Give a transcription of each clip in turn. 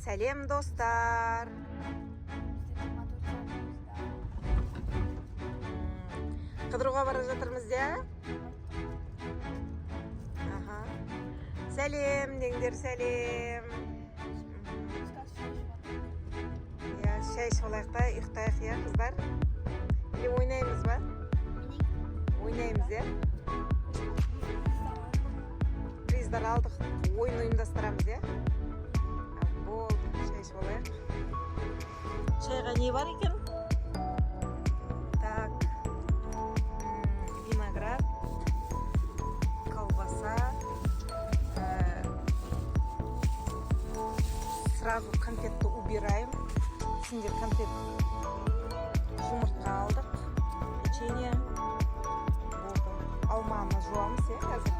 Сәлем, достар! Бізде 24 сағатымызда. Қыдыруға бара жатырмыз, иә. Аха, сәлем деңдер, сәлем. Біз қазір шай ішіп жатырмыз. Иә, шай ішіп алайық та, ұйықтайық, иә, қыздар? Или ойнаймыз ба? Ойнаймыз, иә. Приздар алдық, ойын ұйымдастырамыз, иә. А, болды, шай ішіп алайық. Шайға не бар екен? Так, виноград, колбаса, сразу конфетті убираем. Сендер конфет, жұмыртқа алдық, печенье болды. Алманы жуамыз, иә, қазір.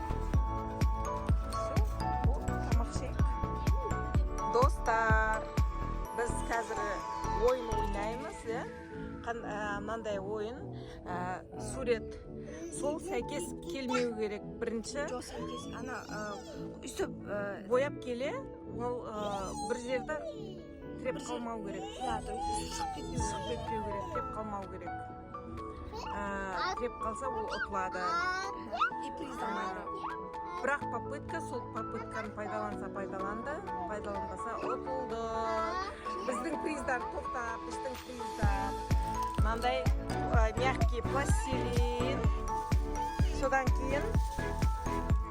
Все, болды, тамақ ішейік. Достар, біз қазір ойын ойнаймыз, иә. Мынандай ойын, сурет сол сәйкес келмеу керек бірінші. Жоқ, сәйкес. Ана, өйстіп, Бояп келе, ол бір жерді тіреп қалмау керек. Иә, то есть шығып кетпеу. Шығып кетпеу керек, тіреп қалмау керек. Тіреп қалса, ол ұтылады. И приз алмайды. Бірақ попытка, сол попытканы пайдаланса, пайдаланды, пайдаланбаса, ұтылды. Біздің приздар, тоқта, біздің приздар мынандай, мягкий пластилин, содан кейін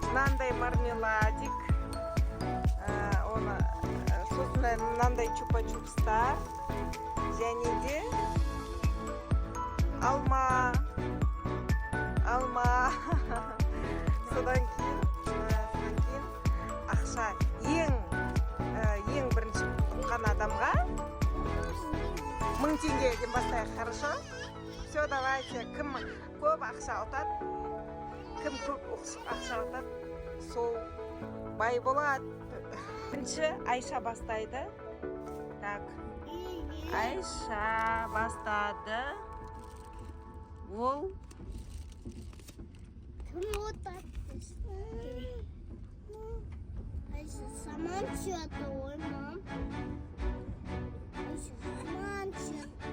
мынандай мармеладик, оны, сосын мынандай чупа чупстар және де алма, алма, содан кейін ақша. Ең бірінші ұтқан адамға 1000 теңгеден бастайық. Хорошо, все, давайте. Кім көп ақша ұтады, кім көп ақша ұтады, сол бай болады. Бірінші Айша бастайды. Так, Айша бастады. Ол Кім ұтады? Айша сама что-то, ой, мам. Айша сама что-то.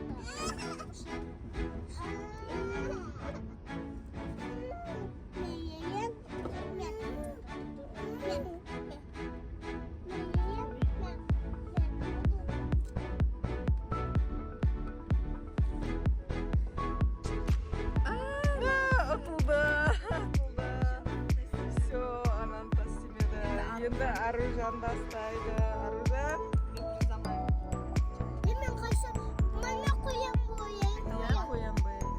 А, ұтылды, ұтылды. Все, ананы тастемеді. Енді Аружан бастайды. Аружан. Мен приз алмаймын. Мен қайсы? Мама, қоян бояйын. Иә, қоян бояйсыз.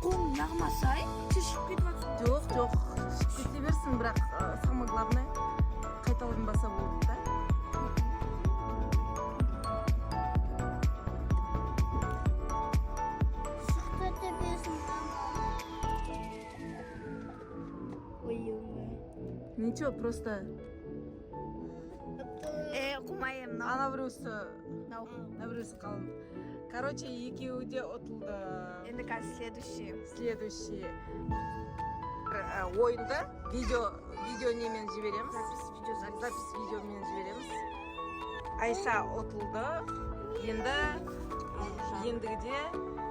Қолың жағмасай, сен шығып кетіп жатсың. Жоқ, жоқ, шығып кете берсін, бірақ самое главное, қайталанбаса болды да. Шықты төбесін. Ой, Ничего, просто Қумайым, мынау. Ана біреусі Мынау. Мына біреусі қалың. Короче, екеуі де ұтылды. Енді қазір следующий. Следующий ойынды видео немен жібереміз. Запись, видео запись. Запись видеомен жібереміз. Айша ұтылды. Енді ендігіде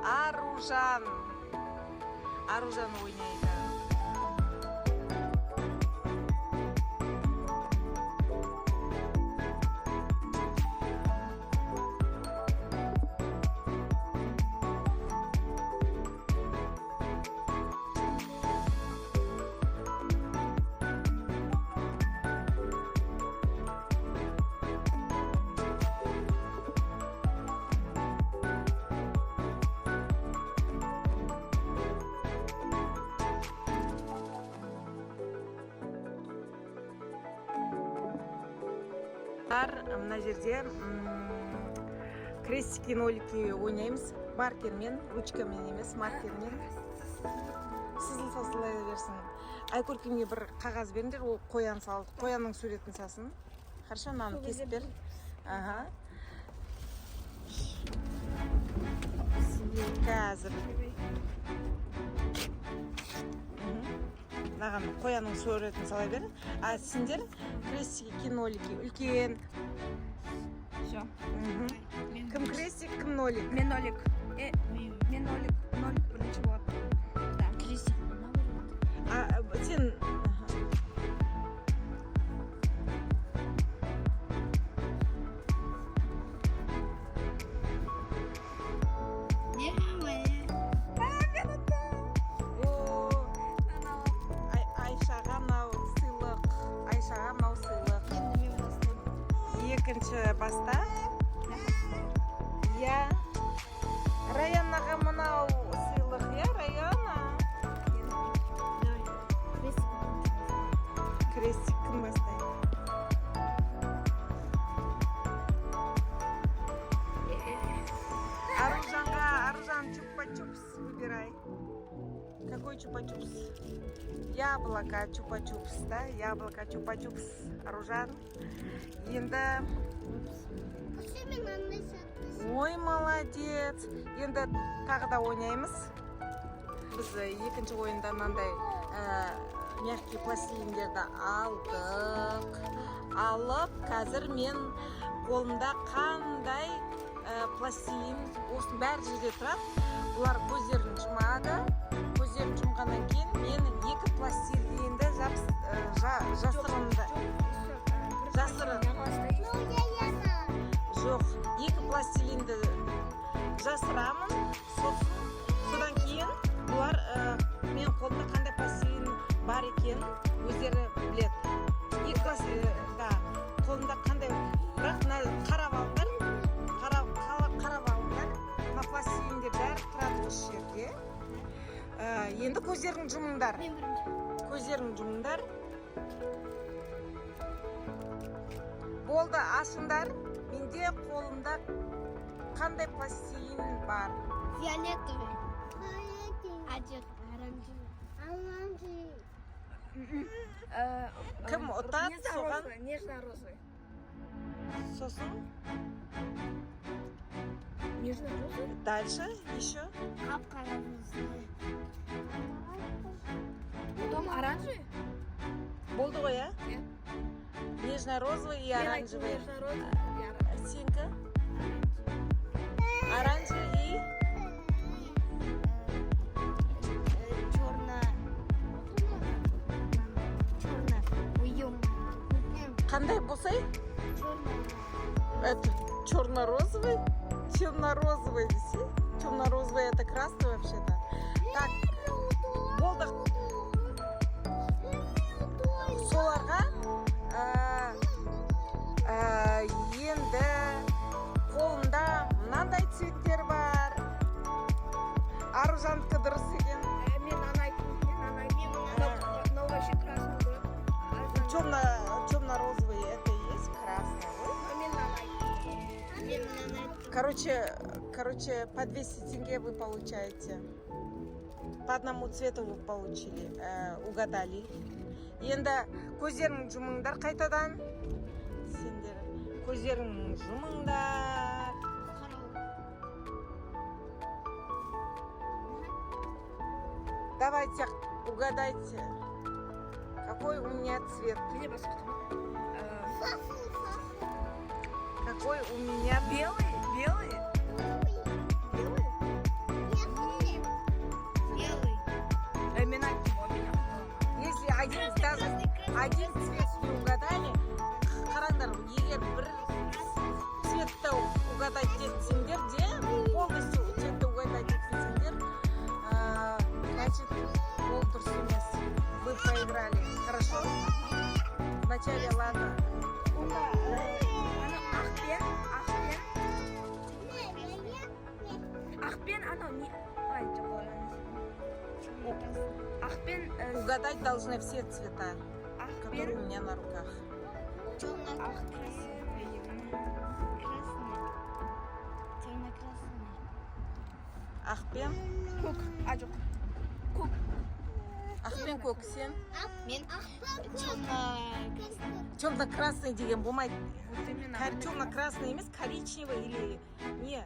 Аружан, Аружан ойнайды. Мына жерде крестики нолики ойнаймыз маркермен, ручкамен емес, маркермен. Сызылса, сызыла берсін. Айкөркемге бір қағаз беріңдер, ол қоян салды, қоянның суретін салсын. Хорошо, мынаны кесіп бер. Аха, қазір. Мынаған қоянның суретін сала бер. А сендер крестики, нолики үлкен. Все. Мгм. Кім крестик, кім нолик? Мен нолик. Мен нолик. Нолик бірінші болады. Да. Крестик. А, сен, аха. Не говори. О, Айшаға мынау сыйлық. Айшаға мынау сыйлық. Енді мен бастаймын. Екінші баста. Иә. Раянаға мынау сыйлық, иә, Раяна? Давай. Крестик. Крестик кім бастайды? Аружанға, Аружан, чупа-чупс выбирай. Какой чупа-чупс? Яблоко чупа-чупс, да? Яблоко чупа-чупс. Аружан. Енді, Пошли мен андай сәтті. Ой, молодец. Енді тағы да ойнаймыз. Біз екінші ойында мынандай мягкий пластилиндерді алдық. Алып, қазір мен қолымда қандай пластилин, осының бәрі жерде тұрады. Бұлар көздерін жұмады. Көздерін жұмғаннан кейін мен екі пластилинді жасырынды. Жасырын. Ну, я яна. Жоқ, екі пластилинді жасырамын. Сосын содан кейін бұлар мен қолымда қандай пластилин бар екенін өздері біледі. Екі да, қолымда қандай, бірақ мына қарап алыңдар, қарап алыңдар. Мына пластилиндер бәрі тұрады осы жерде. Енді көздерің жұмыңдар. Мен бірінші. Көздерің жұмыңдар. Болды, ашыңдар. Менде қолымда қандай пластилин бар? Фиолетовый. Фиолетовый. А, жоқ, оранжевый. Оранжевый. Кім ұтады, соған Нежно-розовый. Сосын Нежно-розовый? Дальше еще. Қап-қара розовый. Потом оранжевый? Болды ғой, иә? Иә. Нежно-розовый и оранжевый. Нежно-розовый и оранжевый. Сенікі? Оранжевый и Черно. Черно. Ой. Қандай болсай? Черно. Это черно-розовый? Темно-розовый десе? Темно-розовый — это красный вообще-то. Так, болды. Соларға енді қолымда мынандай цветтер бар. Аружандікі дұрыс екен. Мен ана айттым, мен ана айттым. Но вообще красный ғой. Темно-розовый — это и есть красный ғой. Но мен ана айттым. Мен мынаны айттым. Короче, по 200 тенге вы получаете. По одному цвету вы получили, угадали. Енді көздерің жұмыңдар қайтадан. Сендер көздерің жұмыңдар. Қарау. Давайте угадайте, какой у меня цвет. Менде басқа түр. Какой у меня Белый, белый, белый. Белый. Мен айттым ғой, мен айттым. Если один, даже один цвет не угадали, қараңдар, егер бір цветті угадать етсеңдер де, полностью цветті угадать етпесеңдер, значит, ол дұрыс емес. Вы проиграли. Хорошо? Вначале, ладно. Онда ана ақпен, ақпен, ақпен анау не? Ай, жоқ, ол емес. Ақпен, Угадать должны все цвета, которые ақпен, у меня на руках. Темно-красный. Красный. Темно-красный. Ақпен, көк. А, жоқ. Көк. Ақпен көк, сен? Мен темно-красный. Темно-красный деген болмайды. Вот именно. Темно-красный емес, коричневый или не?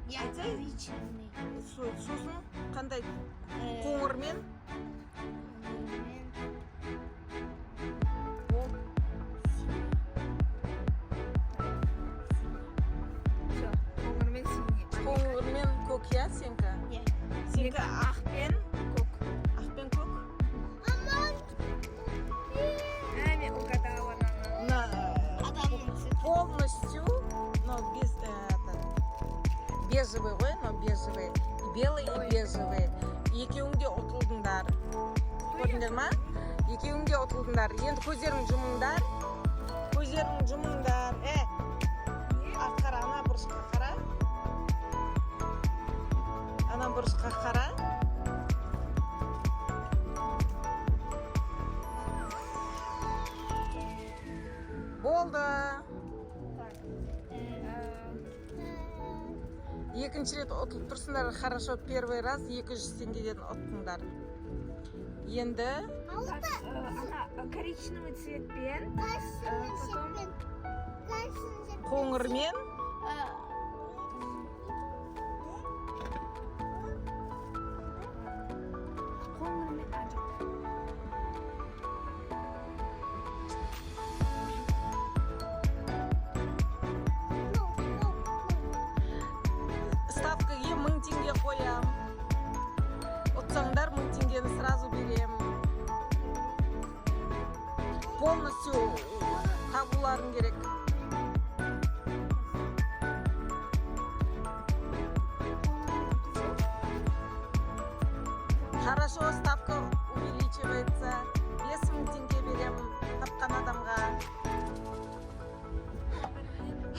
Я коричневый. Сосын қандай? Қоңырмен? Қоңырмен. Сенікі ақ пен Көк. Ақ пен көк. Аман. А, мен угадала мынаны. Мына Адамның цветі. Полностью, но без этот, бежевый ғой, но бежевый. И белый, и бежевый. Екеуің де ұтылдыңдар. Көрдіңдер ма? Екеуің де ұтылдыңдар. Енді көздерің жұмыңдар. Көздерің жұмыңдар. Е, артқа қара, ана бұрышқа қара. Ана бұрышқа қара. Болды. Так. Екінші рет ұтылып тұрсыңдар. Хорошо, первый раз 200 теңгеден ұттыңдар. Енді Так, ана коричневый цветпен. Қайсысын Потом- сеппен? Қайсысын сеппен? Қоңырмен Қоңырмен, а, жоқ. No, no, no. Ставкаге 1000 теңге қоям. Ұтсаңдар, 1000 теңгені сразу берем. Полностью табуларың керек. Хорошо, ставка увеличивается. 5000 теңге берем тапқан адамға.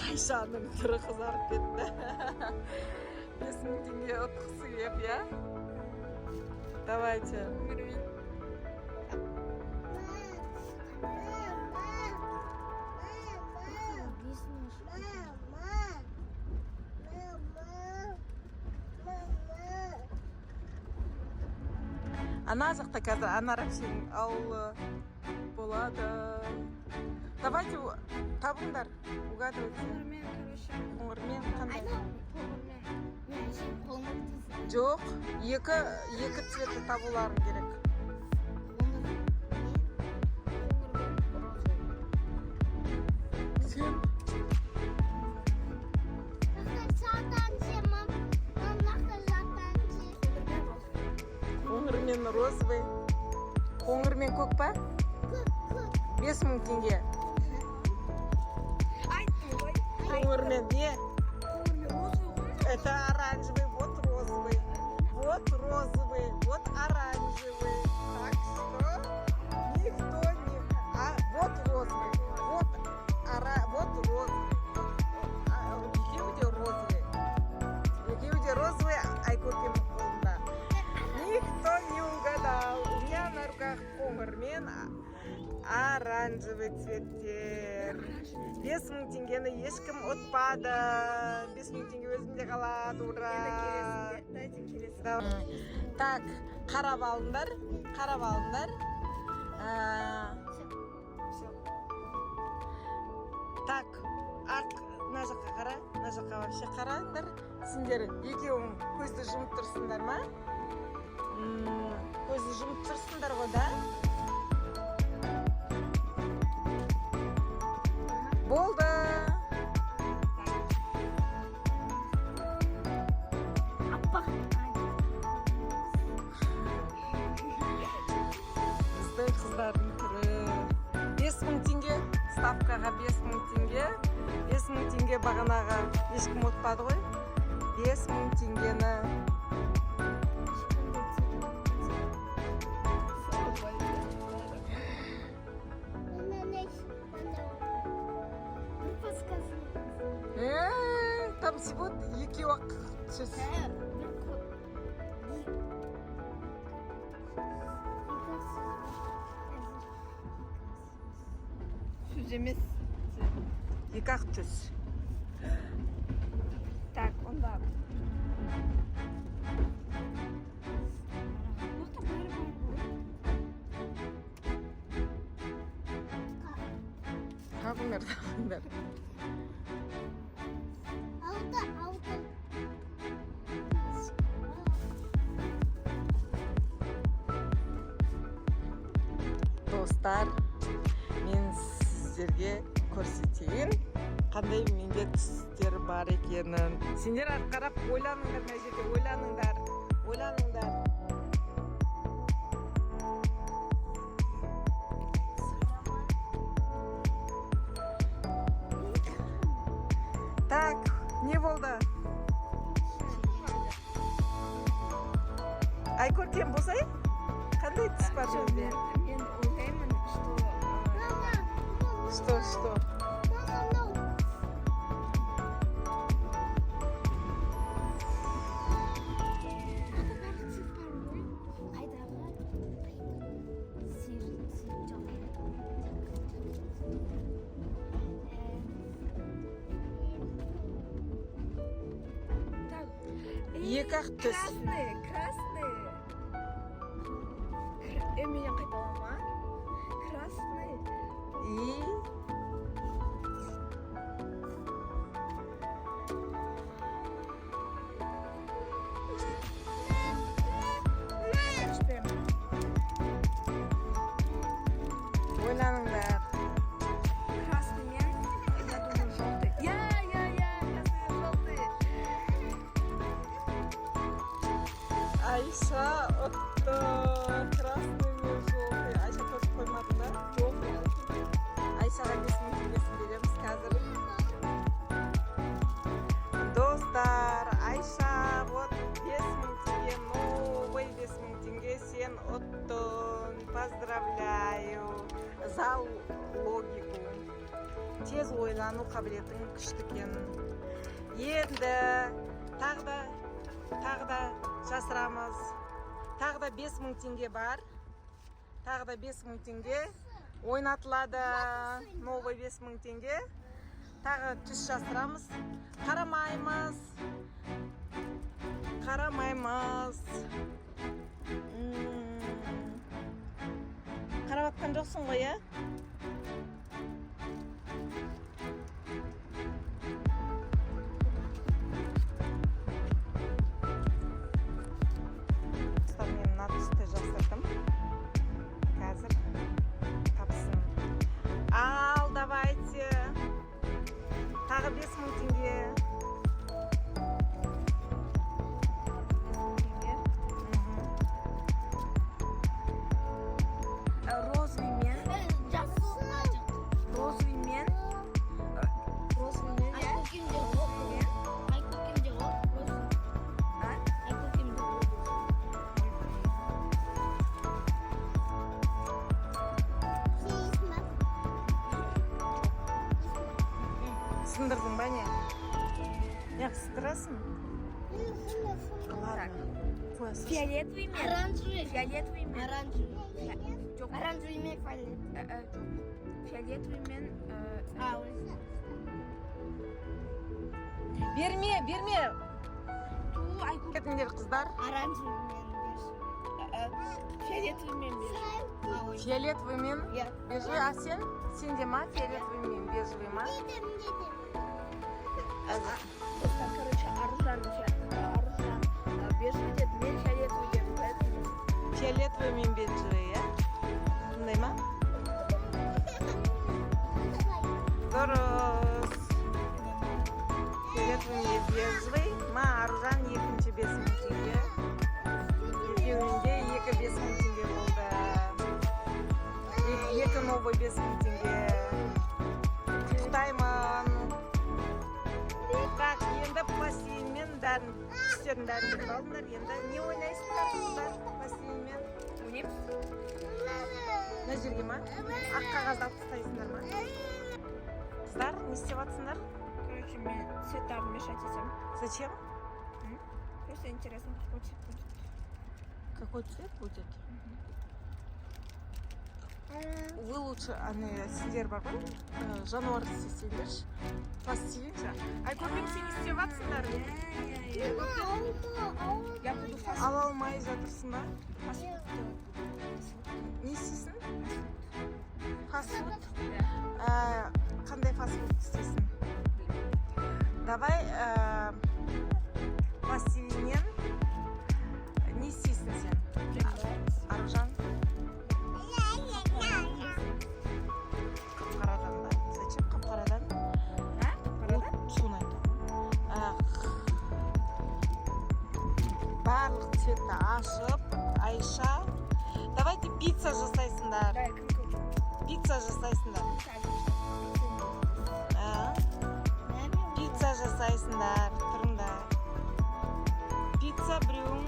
Айшаның түрі қызарып кетті. 5000 теңге ұтқысы келіп, иә? Давайте. Қоңырмен. Мама, мама, мама, мама. Ана жақта қазір Анар әпшенің ауылы болады. Давайте, табыңдар, угадывайте. Қоңырмен, короче. Қоңырмен қандай? Қоңырмен. Мен әшейін қоңыр түсі. Жоқ, екі цветті табуларың керек. Қоңырмен. Қоңырмен розовый. Сен Нақты сатаншы, мам. Мам, нақты сатаншы. Қоңырмен розовый. Қоңырмен розовый. Қоңырмен көк па? Көк, көк. 5000 теңге. Айттым ғой. Қоңырмен не? Қоңырмен розовый ғой. Это оранжевый, вот розовый. Вот розовый, вот оранжевый. Так что никто не... А, вот розовый, вот розовый. Вот, а, екеуі де розовый. Екеуі де розовый Айкөркемнің қолында. Никто не угадал. У меня на руках қоңыр мен оранжевый цветтер. 5000 теңгені ешкім ұтпады. 5000 теңге өзімде қалады, ура! Енді келесінде. Давайте келесі. Так, қарап алыңдар, қарап алыңдар. Все. Так, арт мына жаққа қара, мына жаққа вообще қараңдар. Сендер екеуің көзді жұмып тұрсыңдар ма? Көзді жұмып тұрсыңдар ғой, да? Болды. Аппақ. Біздің қыздардың түрі. 5000 теңге ставкаға, 5000 теңге. 5000 теңге бағанағы ешкім ұтпады ғой. 5000 теңгені Ешқандай цвет. Мына не? Мына. Бір подсказка. Там всего екеу ақ түс. Бір екі сөз. Сөз емес. Екі ақ түс. Так, онда. Бұл жақта бәрі бар ғой. Табыңдар, табыңдар. Алты, алты. Достар, мен сіздерге көрсетейін қандай менде түстер бар екенін. Сендер артқа қарап ойланыңдар, мына жерде ойланыңдар. Ойланыңдар. Так, не болды? Айкөркем болсай, қандай түс бар жерде? Мен ойлаймын, что Мама, Что, что? Мама, no. Қайдағы? Сиыр, сиыр жоқ. Так. Екі ақ түс. Красный, красный. Менен қайталама. Красный. И Теперь ойланыңдар. Красный мен, я думаю, желтый. Я, красный, желтый. Айша ұтты. Красный мен желтый. Айша көріп қоймадың ба? Жоқ. Айшаға 5000 теңгесін береміз қазір. Достар, Айша, вот 5000 теңге, новый 5000 теңге сен ұттың. Поздравляю за логику. Тез ойлану қабілетің күшті екен. Енді тағы да жасырамыз. Тағы да 5000 теңге бар. Тағы да 5000 теңге ойнатылады. Новый 5000 теңге. Тағы түс жасырамыз. Қарамаймыз. Қарамаймыз. Қарап жатқан жоқсың ғой, иә? Достар, мен мына түсті жасырдым. Қазір тапсын. Ал, давайте. Тағы 5000 теңге. Теңге. Розовый мен, Жасыл. розовый мен, розовый мен, иә? Айкөкемде Розовый мен. Айкөкемде ғой. А? Айкөкемде ғой. Сиісі ма? Сындырдың ба, не? Неғып сындырасың? Ладно. Қоя салшы. Фиолетовый мен. Оранжевый. Фиолетовый мен. Оранжевый. Жоқ. Оранжевый мен фиолетовый. Жоқ. Фиолетовый мен. А, Берме, берме. Ту, Айкөк. Кетіңдер, қыздар. Оранжевый мен бежевый. Фиолетовый мен бежевый. А, ой. Фиолетовый мен Иә. бежевый. А сен? Сенде ма фиолетовый мен бежевый ма? Достар, короче, Аружан бежевый деді, мен фиолетовый дедім, поэтому Фиолетовый мен бежевый, иә? Сондай ма? Дұрыс. Фиолетовый мен бежевый. Ма, Аружан, екінші 5000 теңге. Екеуінде екі 5000 теңге болды. Екі новый 5000 теңге. Құттықтаймын. Так, енді пластилинмен бәрін, түстердің бәрін біліп алдыңдар. Енді не ойнайсыңдар, қыздар, пластилинмен? Ойнаймыз. Мына жерге ма? Ақ қағазды алып тастайсыңдар ма? Қыздар, не істеп жатсыңдар? Короче, мен цветтарын мешать етемін. Зачем? Просто интересно, какой цвет будет. Какой цвет будет? Вы лучше, ане, сендер бар ғой, жануар істесеңдерші. Пластилин ше. Айкөркем, сен не істеп жатсыңдар? Я буду фаст Ала алмай жатырсың ба? фастфуд делать. Не істейсің? Фастфуд. Фастфуд? Қандай фастфуд істейсің? Давай, пластилиннен не істейсің сен? Аружан? Қап-қарадан ба? Зачем қап-қарадан? А? Қап-қарадан? Вот соны айтамын. Барлық цвет. Пицца жасайсыңдар. Да, кім көп? Пицца жасайсыңдар. А? Пицца жасайсыңдар. Тұрыңдар. Пицца біреуің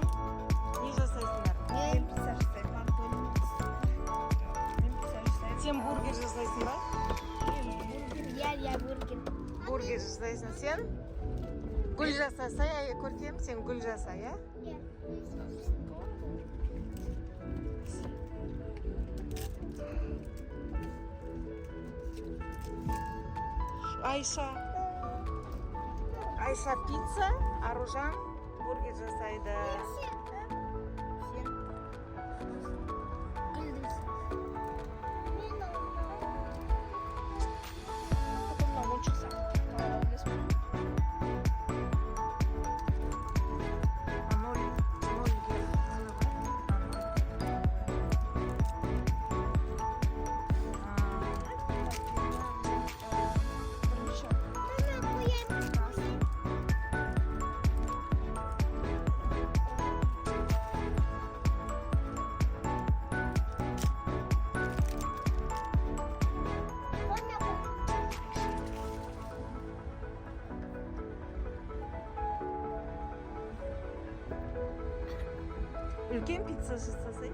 не жасайсыңдар? Мен пицца жасаймын. Мен пицца жасаймын. Сен бургер жасайсың ба? Я бургер. Бургер жасайсың сен? Гүл жасасай, ай, Көркем, сен гүл жаса, иә? Иә. Айша. Айша пицца, Аружан бургер жасайды. Сен гүлді. Мен оны. Потом мына ойыншық сияқты тақталар білесің бе? А ноль, нольге қалай қояды? А, ноль. А, Бірінші. Мама, қоямын. Қойма, қой. Үлкен пицца жасасай.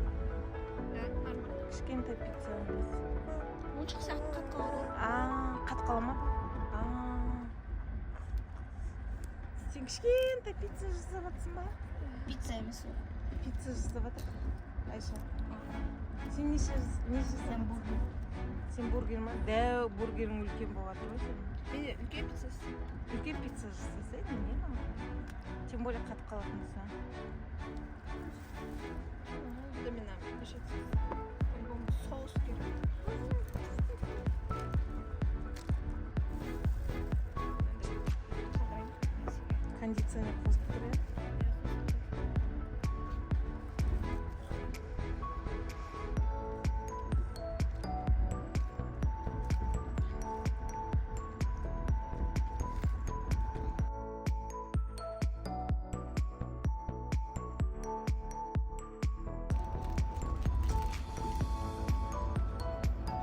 Да, нормально. Кішкентай пицца емес. Ойыншық сияқты қатқалар ғой. А, қатып қала ма? А. Сен кішкентай пицца жасап жатсың ба? Пицца емес ол. Пицца жасап жатыр. Айша. Сен не жасап Мен бургер. Сен бургер ма? Дәу бургерің үлкен болып жатыр ғой сенің. Мен үлкен пицца жасаймын. Үлкен пицца жасасай, не мынау? Тем более қатып қалатын болса. Да, мен мешать. По-любому соус керек. Мынандай қалдырайын. Кондиционер қосып тұр, иә?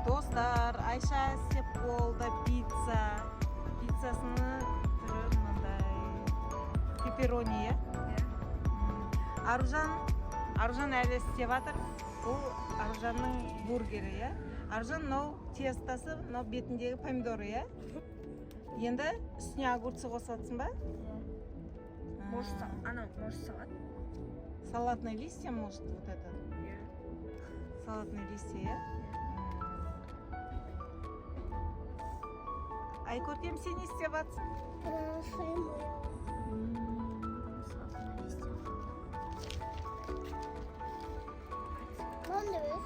Достар, Айша істеп болды пицца. Пиццасының түрі мынандай. Пепперони, иә? Аружан, Аружан әлі істеп жатыр. Бұл Аружанның бургері, иә? Аружан, мынау тестосы, мынау бетіндегі помидоры, иә? Енді үстіне огурцы қосып ба? Может, анау, может, салат? Салатные листья, может, вот это? Иә. Салатные листья, иә? Айкөркем, сен не істеп жатсың? Красивый. Салатные листья. Мам, давай.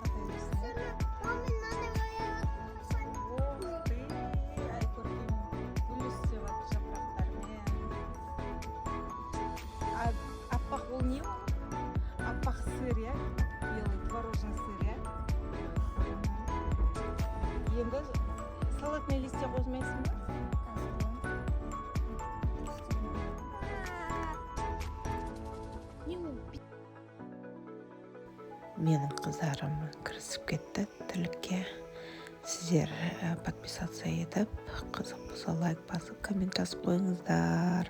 Қатай берсін, иә? Мама, надо. Ох ты, Айкөркем гүл істеп жатыр жапырақтармен. А, аппақ ол не ол? Аппақ сыр, иә? Белый творожный сыр, иә? Енді салатный листья қосмайсың ба? Не ол? Менің қыздарым кірісіп кетті тірлікке. Сіздер подписаться етіп, қызық болса, лайк басып, коммент жазып қойыңыздар.